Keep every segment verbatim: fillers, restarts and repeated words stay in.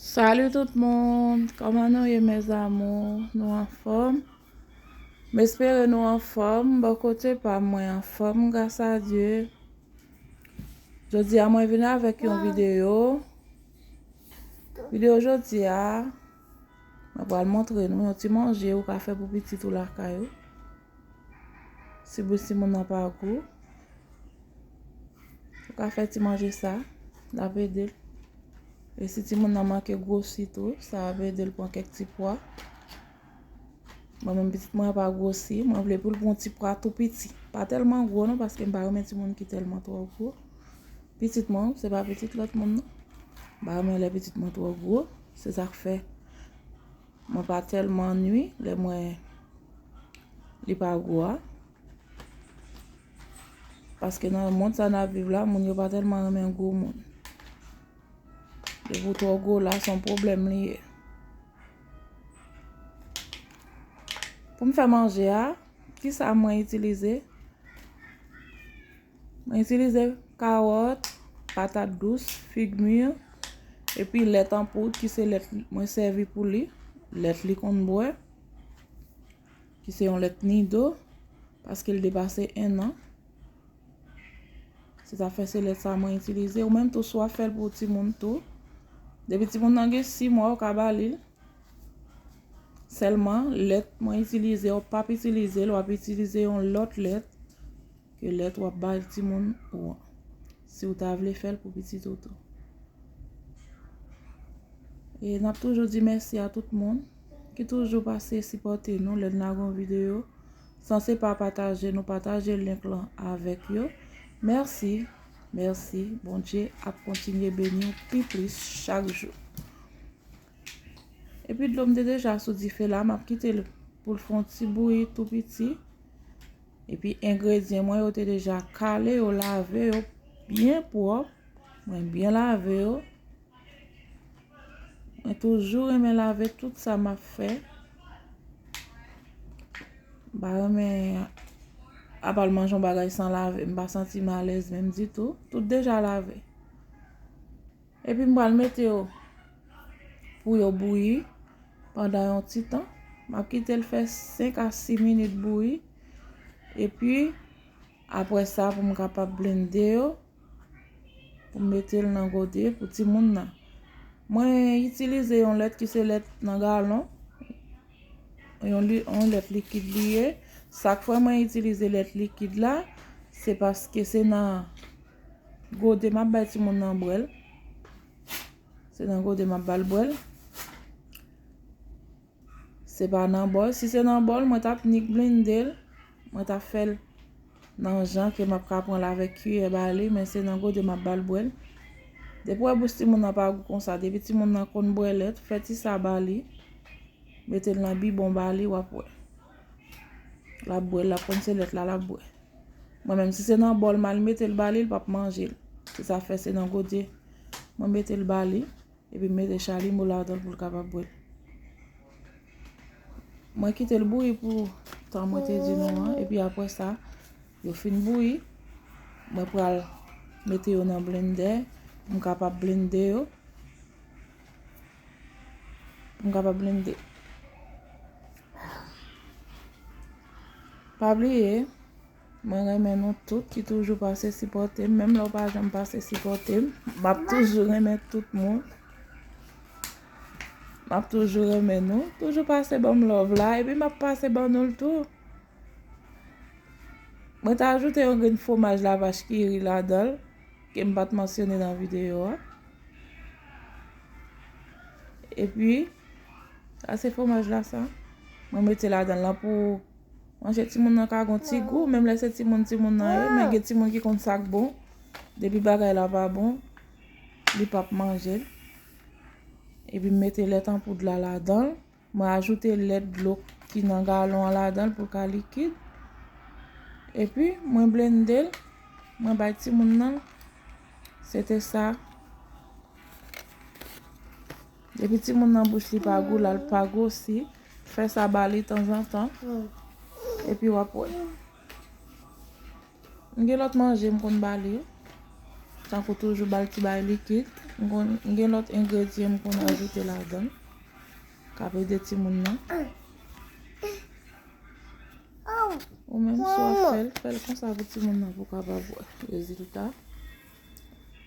Salut tout moun, kòman nou ye mes amours? Nou anfòm? M espere nou anfòm. Bò kote pa m, mwen anfòm, gras a Dye. Jodi a mwen vin avèk yon videyo. Videyo jodi a, mwen pral montre nou yon ti manje ou ka fè pou pitit ou lakay ou. Si bouch timoun nan pa gou, ou ka fè ti manje sa, l ap ede l. E si timoun nan manke gwosi tou, sa ap ede l pran kèk ti pwa. Mwen menm pitit mwen an pa gwosi, mwen vle pou l pran ti pwa tou piti. Pa tèlman gwo non, paske m pa renmen timoun ki tèlman twò gwo. Pitit mwen, se pa pitit lòt moun non. M pa renmen lè pitit mwen twò gwo, se sa k fè mwen pa tèlman nwi lè m wè li pa gwo a. Paske nan mond sa n ap viv la, moun yo pa tèlman renmen gwo moun. Depi w twò gwo la, se yon pwoblèm li ye. Pou m fè manje a, kisa mwen itilize? Mwen itilize kawòt, patat dous, fig mi, epi lèt an poud ki se lèt mwen sèvi pou li, lèt li konn bwè, ki se yon lèt Nido, paske l depase en an. Se sa fè se lèt sa mwen itilize. Ou menm tou, si w ap fè l pou timoun tou, depi timoun nan gen sis mwa, ou ka ba li l. Sèlman, lèt mwen itilize, w p ap itilize l, w ap itilize yon lòt lèt ke lèt w ap bay timoun ou an, si w ta vle fè l pou pitit ou tou. E n ap toujou di mèsi a tout moun ki toujou pase sipòte nou lè n lage yon videyo. San se pa pataje, nou pataje link lan avèk yo. Mèsi, mèsi. Bondye ap kontinye beni w pi plis chak jou. Epi dlo m te deja sou dife la, m ap kite l pou l fè yon ti bouyi tou piti. Epi engredyan mwen yo te deja kale yo, lave yo byen pwòp. Mwen byen lave yo. Mwen toujou renmen lave tout sa m ap fè. M pa renmen apa l manje yon bagay san lave, m pa santi m alèz menm ditou. Tout deja lave. Epi m pral mete yo pou yo bouyi pandan yon ti tan. M ap kite l fè senk a sis minit bouyi. Epi, apre sa, pou m kapab blende yo, pou m mete l nan gode pou timoun nan. Mwen itilize yon lèt ki se lèt nan galon. Yon li-, yon lèt likid li ye. Sa k fè mwen itilize lèt likid la, se paske se nan gode m ap bay timoun nan bwè l. Se nan gode m ap ba l bwè l. Se pa nan bòl. Si se nan bòl, mwen t ap nik blende l. Mwen t ap fè l nan jan ke m ap ka pran l avèk kiyè ba li, men se nan gode m ap ba l bwè l. Depi w wè bouch timoun nan pa gou konsa, depi timoun nan konn bwè lèt, fè ti sa ba li. Mete l nan bibwon ba li, w ap wè. L ap bwè, l ap konn se lèt la l ap bwè. Mwen menm, si se nan bòl m al mete l ba li, l p ap manje l. Se sa fè se nan gode mwen mete l ba li, epi m mete chalimo ladan l pou l kapab bwè l. Mwen kite l bouyi pou tan mwen te di nou an, epi apre sa, yo fin bouyi, mwen pral mete yo nan blendè pou m kapab blende yo. Pou m kapab blende. Pa bliye, mwen renmen nou tout ki toujou pase sipòte m. Menm lè w pa janm pase sipòte m, m ap toujou renmen tout moun. M ap toujou renmen nou. Toujou pase ban m love la, epi m ap pase ban nou l tou. Mwen te ajoute yon grenn fwomaj lavach kiri ladan l, ke m pa t mansyone nan videyo a. Epi, sa se fwomaj la sa. Mwen mete ladan l lan pou manje timoun nan ka gon ti gou, menm lè se timoun, timoun nan ye, men gen timoun ki konn sa k bon. Depi bagay la pa bon, li p ap manje l. Epi m mete lèt an poud la ladan l. Mwen ajoute lèt dlo ki nan galon an ladan l pou l ka likid. Epi, mwen blende l. Mwen bay timoun nan. Se te sa. Depi timoun nan bouch li pa gou la, l pa gwosi, fè sa ba li tanzantan. Epi w ap wè. M gen lòt manje m konn ba li. Tankou toujou ba l ti bagay likid. M konn, m gen lòt engredyan m konn ajoute ladan l k ap ede timoun nan. Ou menm, si w ap fè l, fè l konsa pou timoun nan pou w kapab wè rezilta.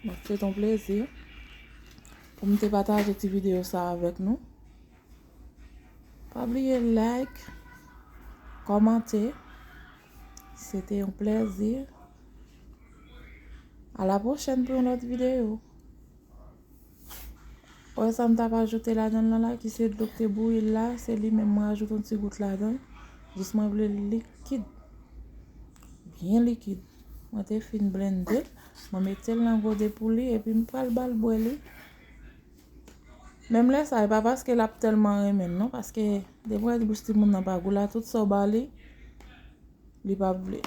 Donk, se t on plezi pou m te pataje ti videyo sa avèk nou. Pa bliye like, kòmante. Se te yon plezi. A la pwochèn pou yon lòt videyo. Wè sa m t ap ajoute ladan l lan la, ki se dlo k te bouyi l la, se li menm mwen ajoute yon ti gout ladan l. Jis mwen vle l likid. Byen likid. Mwen te fin blende l. Mwen mete l nan gode pou li, epi m pral ba l bwè li. Menm lè sa, e pa paske l ap tèlman renmen l non, paske depi w wè bouch timoun nan pa gou la, tout sa w ba li, li p ap vle.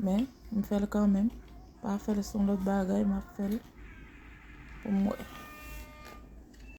Men, m fè l kanmenm. Pa fè l se yon lòt bagay, m ap fè l pou m wè.